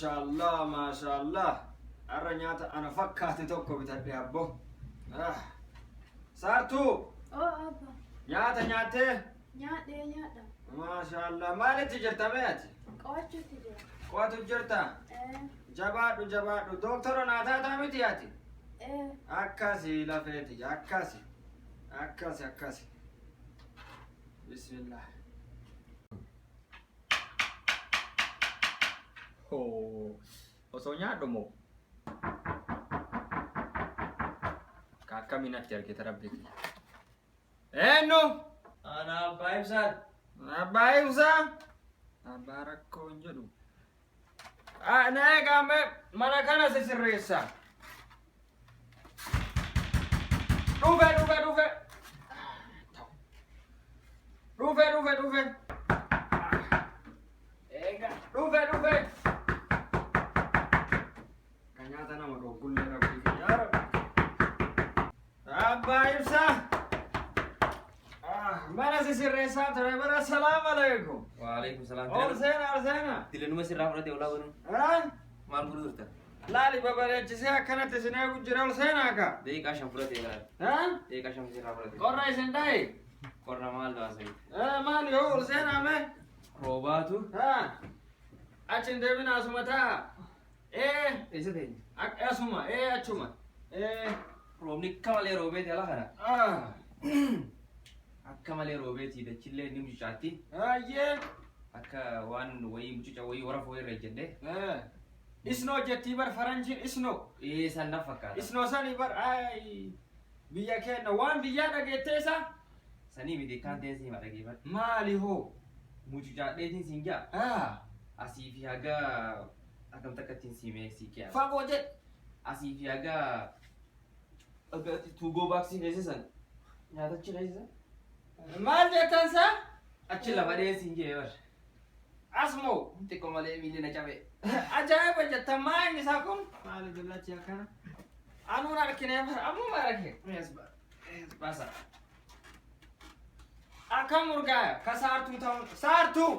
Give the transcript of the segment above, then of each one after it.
Maashaallah maashaallah. Har'a nyaata ana fakkaate tokko bitadhe abbo. Ah. Saartuu Oo abba. nyaata nyaattee? Nyaadhee nyaadha. Maashaallah maalitti jirta mee ati? Qo'achuutti jira. Qo'atu jirta? Ee. Jabaadhu jabaadhu. Dooktora naa taataa miti ati? Ee. Akkasi lafeeti akkasi. Akkasi akkasi. Bismillah. Hoo. Osoo nyaadhu moo? Ka akkamiin natti argite rabbi kiyya. Eenyu? Ana abbaa ibsaati. Abbaa ibsaa? Abbaa rakkoo hin jedhu. Ah, na eegaa mee mana kana si sirreessa. Dhufe dhufe dhufe. Dhufe dhufe dhufe. Eega dhufe dhufe. Kan nyaata nama dhoggullee rabbii kiyya yaa rabbi. Abbaa ibsaa. Ah, Mana si sirreessaa ture bara salaam alaikum. Waalaikum salaam. Ol seena ol seena. Dilanuma sirraa fudhate olaa banuu. Ah? Maal godhu turta? Laali babareechisee akkanatti isin eegu jira ol seenaa ka. Daqiiqaa 5 fudhate laal. Ah? Daqiiqaa 5 sirraa fudhate. Qorra isin dhahe. Qorra maal baasanii? Eh, maali yoo ol seenaa mee? Roobaatu. Ah? Achi hin deebina asuma taa'a. Eh, Eessa teenya? Asuma, eh achuma. Eh, Roobni akka malee roobeeti ala kana. ah. Akka malee roobeeti dachillee ni mucucaatti. Ayyee. Akka waan wayii mucuca wayii warafoo irra ejjedhe. Eh. Isnoo jettii bar faranjiin isnoo. Ee san na fakkaata. Isnoo sanii bar ay biyya keenya waan biyyaa dhageettee isaa Sanii miti kaan ta'een siin dhageeffadhu. maali hoo? Mucucaadheetiin siin jaa. Ah. Asii fi haga hagam takka ittiin siimee sii kiyaa. Fagoo jedhe. Asii fi haga haga tuugoo baaksii keessa san nyaatachi keessa san. Maal jettan saa? Achi lafa dhee siin jee bar. Asmoo. Xiqqoo malee miilli na cabe. Ajaa'iba jettan maa inni isaa kun? Maali dullachi akkana? Anuun arkinee bar ammuma arge. As baasa. Akkam urgaaya ka saartuu ta'uun saartuu!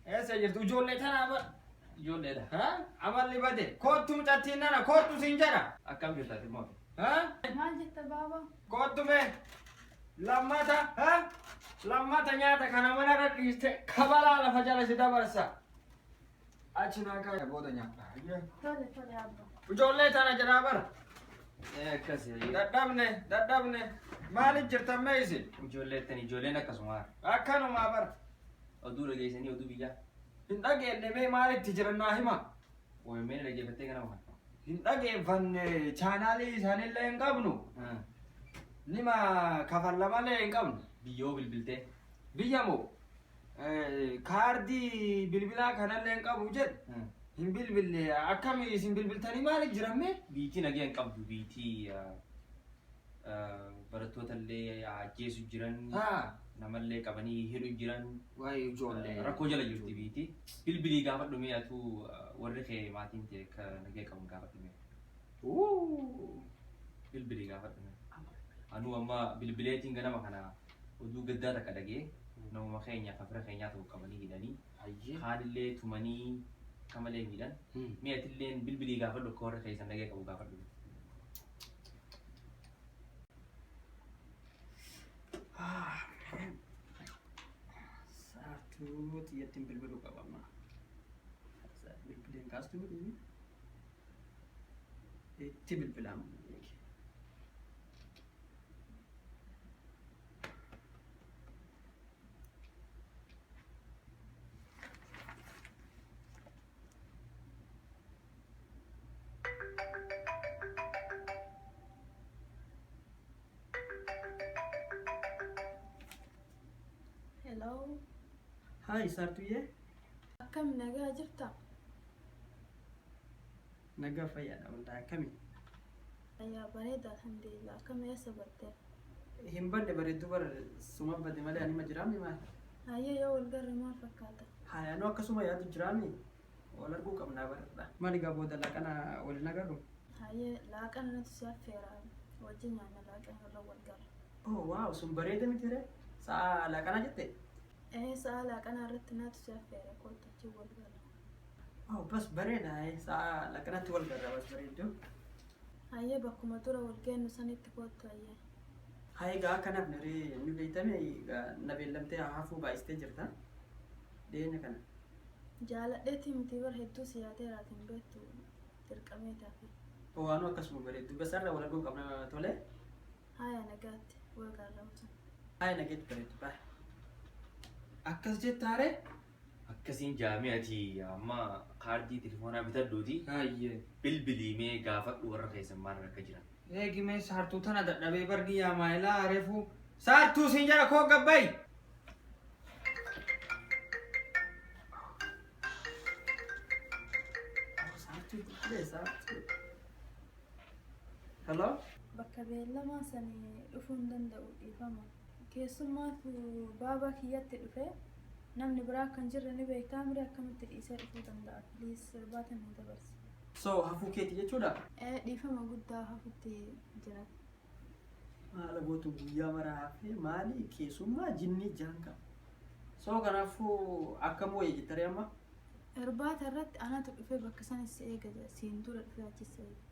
Eessa jirtu ijoollee tanaa bar? Ijoolleedha. Ha? Amalli bade. Koottu mucattiin nana koottu siin jedha. Akkam jirta ati immoo? Ha? Maal jetta baaba? Koottu mee. Lammata ha? Lammata nyaata kana manarra dhiiste kabalaa lafa jala si dabarsa. Achi naa kaaya booda nyaadha. Tole tole abba. Ijoollee tana jedhaa bara. Ee akkasi. Dadhabne dadhabne maaliif jirtan mee isin? Ijoollee tani ijoolleen akkasuma. Akkanumaa bara. Oduu dhageessanii oduu biyyaa. Hin dhageenne mee maalitti jiran naa hima. OMN dhaggeeffattee ganama kana. Hin dhageeffanne chaanaalii isaanillee hin qabnu. Nima kafalla malee hin qabnu. Biyyoo bilbiltee. Biyya moo kaardii bilbilaa kanallee hin qabu jedhe. Hin bilbille akkami isin bilbiltanii maaliif jiran mee? Biitii nagaya hin qabdu biitii barattoota illee ajjeesu jiran namallee qabanii hidhu jiran Waa'ee ijoollee. rakkoo jala jirti biitii. Bilbilii gaafadhu mee atuu warri kee maatiin tee akka nagaya qaban gaafadhu mee. Bilbilii gaafadhu mee. Anuu amma bilbileetiin ganama kana oduu gaddaa takka dhagee namuma keenya ka fira keenyaa tokko qabanii hidhanii kaanillee tumanii akka malee miidhan. Mee atilleen bilbilii gaafadhu akka warri keessan nagaya qabu gaafadhu. Saartuu xiyyattiin bilbiluu qaba amma. Bilbileen kaastu miti. Itti bilbilaa. Hello. Haay Saartuyyee. Akkam nagaa jirta? Nagaa fayyaadha wallaahi akkami? Fayyaa bareeda alhamdulillah. Akkam eessa badde? Hin badne bareedduu bar suma badde malee anima jiraami maal? Hayyee yoo wal garre maal fakkaata? Haaya anuu akkasuma yaadu jiraami wal arguu qabnaa baradha. Maali gaa booda laaqana wal hin agarru? Hayyee laaqana natu si affeera wajjin nyaanna laaqana irra wal garra. Oh wow sun bareeda miti ree? Sa'a laaqanaa jette? Ee sa'a laaqanaa irratti natu si affeera kottu achi wal garra. Oh, bas bareeda. Sa'a laaqanatti wal garra bas bareeddu. Hayyee bakkuma dura wal geenyu sanitti kottu hayyee. Haa egaa akkanaaf naree nu beektame na beellamtee hafuu baay'istee jirta. Dhiyeenya kana. Jaaladheetii miti bar hedduu si yaadeeraatiin beektu dirqamee taafe. Waanuu akkasuma bareeddu. Bas har'a wal arguu qabna tole. Haya nagaatti wal garraamsa. Haa nageetti bareeddu. Bye. Akkas jettaare? Akkasiin jaamee ati amma kaardii telefoonaa bitadhuuti Hayyee. bilbilii mee gaafadhu warra keessan maal akka jiran. Eegi mee saartuu tana dadhabee barni yaa maayilaa reefuu. Saartuu siin jedha koo gabbayi. Oh, saartuu bilbilee saartuu. Hello? Bakka beellamaa sanii dhufuu hin danda'u dhiifama. Keessummaatu baabaa kiyyatti dhufe namni biraa kan jirre ni beektaa mire akkamitti dhiisee dhufuu danda'a? Please irbaata nu dabarsi. So hafuu keeti jechuudha? Ee dhiifama guddaa hafutti jira. Haala gootu guyyaa maraa hafee maali keessummaa jinnii jaan qaba. So kanaafuu akkam wayya jettaree amma? Irbaata irratti anatu dhufee bakka sana si eega jedha. Siin dura dhufee achi si eega.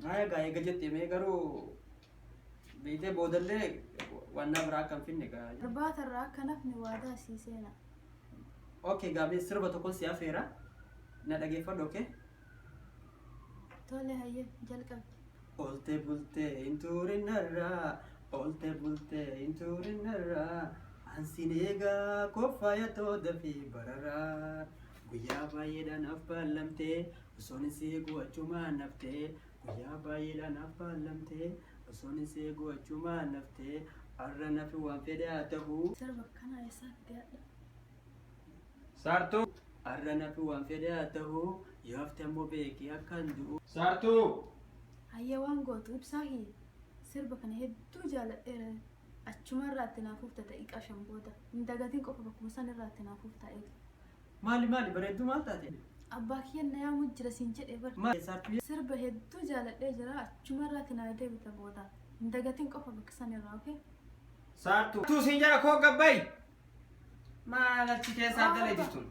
Haa egaa eega jettee mee garuu beektee boodallee wannaa biraa akka hin finne gaa. Irbaata irraa akka nafni waadaa sii seena. Okay gaa mee sirba tokkon si afeera. Na dhageeffadhu okay? Tole hayyee jalqabi. Oolte bultee hin turinarraa, oolte bultee hin turinarraa, ansin eegaa koffaaya tooda fi bararaa. Guyyaa baay'eedhaan affaalamtee, osoon si eegu achumaan naftee, guyyaa baay'eedhaan affaalamtee, osoon si eegu achumaan naftee, har'a nafi waan fedhe haa ta'u. Sirba akkanaa eessaa fide hadha? Saartuu. Har'a nafi waan fedhe haa ta'u, yoo hafte ammoo beeki akkan du'u. Saartuu. Hayyee waan gootu ibsaa kiyya. Sirba kana hedduu jaaladheera. Achuma irraatti naaf ufta daqiiqaa 5 booda. Hin dagatin qofa bakkuma san irraatti naaf ufta eega. Maali maali bareedduu maal taate? Abbaa kiyya na yaamu jira siin jedhe bar. Maali saartuu? Sirba hedduu jaaladhee jira achuma irraatti naa deebita booda. Hin dagatin qofa bakka san irraa okay? Saartuu. Tuu siin jedha koo gabbayi. Maal achi keessaa dalayti tun?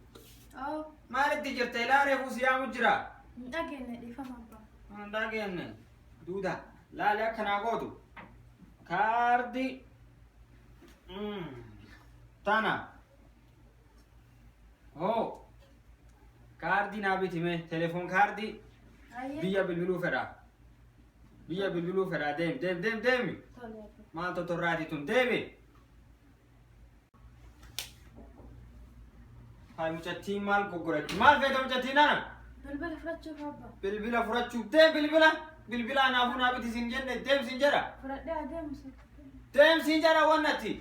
Oo Maalitti jirta ilaa reefuu si yaamu jira. hin dhageenye dhiifama abbaa. Hin dhageenye. Duuda. Laali akkanaa gootu. Kaardii. Tana. Hoo. Kaardii naa biti mee telefoon kaardii Hayyee. biyya bilbiluu fedha. Biyya bilbiluu fedha deemi deemi deemi deemi. Tole abbaa. Maal totorraati tun deemi. Hai mucattiin maal goggoratti? Maal feeta mucattiin ana? Bilbila fudhachuuf abbaa. Bilbila fudhachuuf deem bilbila. Bilbila anaafuu naa biti siin jenne deem siin jedha. Fudhadhee adeemsu. Deem siin jedha wannatti.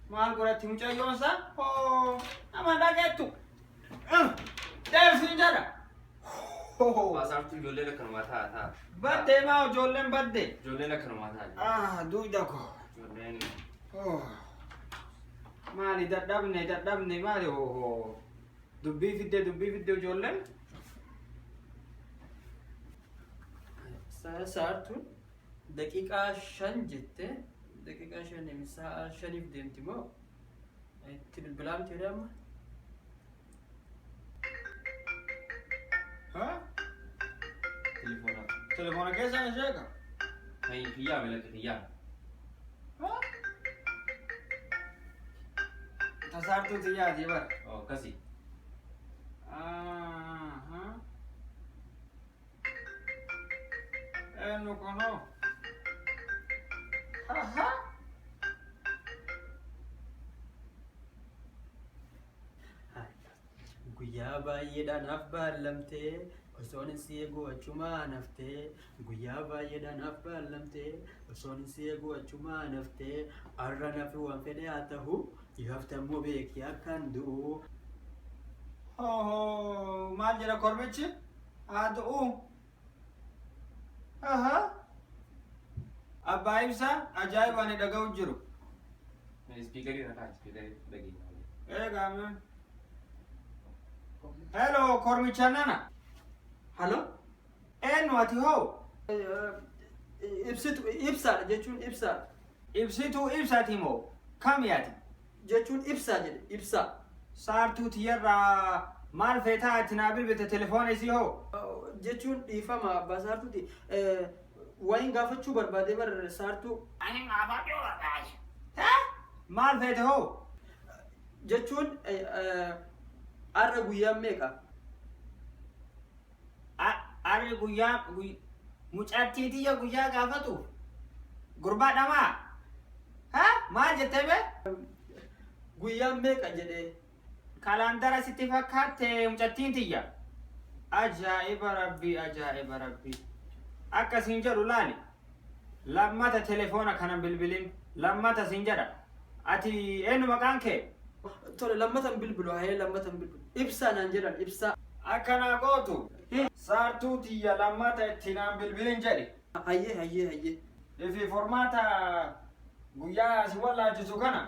Maal godhatti mucayyoon isaa? Hoo nama dhageettu. Deem siin jedha. Hoo. Saartuu ijoolleen akkanumaa ta'a ta'a. Baddee maa ijoolleen badde? Ijoolleen akkanumaa ta'a. Ah duuda koo. Ijoolleen Oh. Maali dadhabne dadhabne maali hoo dubbii fidde dubbii fidde ijoolleen. Saartuun daqiiqaa 5 jettee daqiiqaa 5 sa'a 5f deemti moo itti bilbilaa miti jedhee amma? Ha? telefoona. Telefoona keessan ishee ka? Kiyyaa bilaka kiyyaa. Ha? Tasaartuu xiyyaati bara. Oh akkasi. Aha. Eenyu kunoo? Aha. Guyyaa baay'eedhaan affaalamtee osoon si eegu achumaan haftee guyyaa baay'eedhaan affaalamtee osoon si eegu achumaan haftee har'a nafi waan fedhe haa ta'u yoo hafte ammoo beeki akkan du'u. Hoo maal jedha kormichi? Haa du'u. Aha. Abbaa ibsaa ajaa'iba ani dhaga'u jiru. Speakerii irra kaa speakerii dhageenya. Eegaa mee. Hello kormicha nana. Halo? Eenyu ati hoo? Ibsitu ibsaadha jechuun ibsaadha. Ibsituu ibsaati moo? Kami ati? Jechuun ibsaa jedhe ibsaa. Saartuu tiyyarraa maal feetaa itti naa bilbilte telefoona isii hoo? Jechuun dhiifama abbaa saartuuti. Waa'in gaafachuu barbaade bar saartuu. Ani gaafachuu barbaade. Maal feete hoo? Jechuun har'a guyyaan meeqa? Arri guyyaa mucattii tiyya guyyaa gaafatu gurbaa dhamaa. Ha? Maal jettee bee? Guyyaan meeqa jedhee? Kalaandara sitti fakkaatte mucattiin tiyya. Ajaa'iba rabbii, ajaa'iba rabbii. Akkasiin jedhu laali. Lammata telefoona kana bilbilin, lammata siin jedha. Ati eenyu maqaan kee? Tole, lammatan bilbilu, hayee, lammatan bilbilu. Ibsaa naan jedhan, ibsaa. Akkanaa gootu, saartuu tiyya lammata itti naan bilbilin jedhi. Hayyee, hayyee, hayyee. Ifi formaata guyyaa si wallaalchisu kana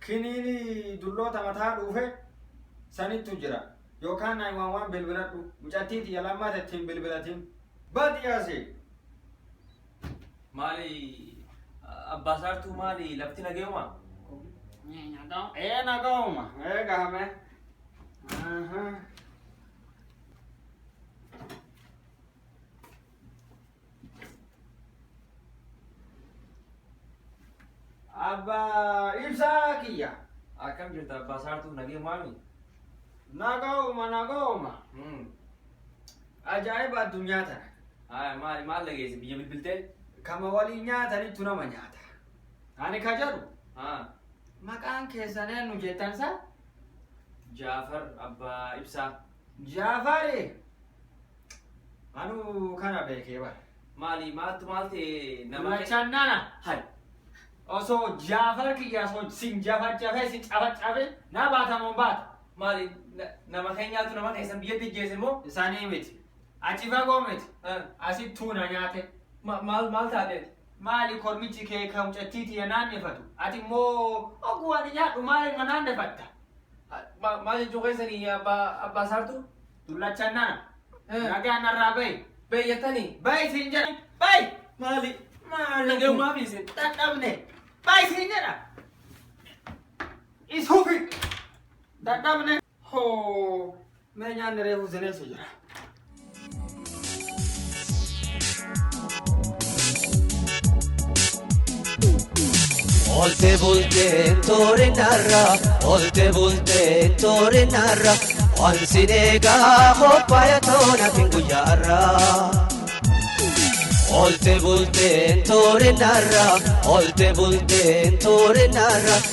kiniini dulloota mataa dhuufe sanittu jira. Yookaan naan waan bilbiladhu, mucattii tiyya lammata ittiin bilbilatin. Badi asii. Maali abbaa saartuu, maali, lafti nageeyuma? Ee, nagahuma. Ee, gahame. Abbaa ibsaa kiyya. Akkam jirta abbaa saartuu, nageeyumaami? Nagahuma, nagahuma. Ajaa'iba addunyaa tana. Haa, maali, maal dhageesse, biyya bilbiltee? Kama waliin nyaatanitti nama nyaata. Ani ka jedhu Haa. maqaan keessan eenyu jettan sa? Jaafar, abbaa ibsaa. Jaafari. Anu kana beekee bara. Maali, maaltu maal ta'e nama? Machannana. Hai. Osoo Jaafar kiyya osoo sin jafajjafee si cafacafe na baatamoo baata. Maali, nama keenyaatu nama keessan biyyatti ijjeese moo? Isaanii miti. Achi fagoo miti. Haa. Asittuu na nyaate. Maal maal taateeti? Maali, kormichi kee kan mucattii tiyya naanneffatu? Ati immoo oguu ani nyaadhu maali na naannefatta? Maal jechuu keessanii abbaa saartuu? Dullachannana. Eh. Nagaan narraa bahi. Beeyyattanii? Bahi siin jedha. Bahi. Maali? Maali? Nagayumaa fi isin? Dadhabne. Bahi siin jedha. Isuufi. Dadhabne. Hoo. Mee nyaanni reefu sineessu jira. Oolte bulteen toorinarra, oolte bulteen toorinarra, waan sin eegaa qophaa'e toona fin guyyaarra. Oolte bulteen toorinarra, oolte bulteen toorinarra.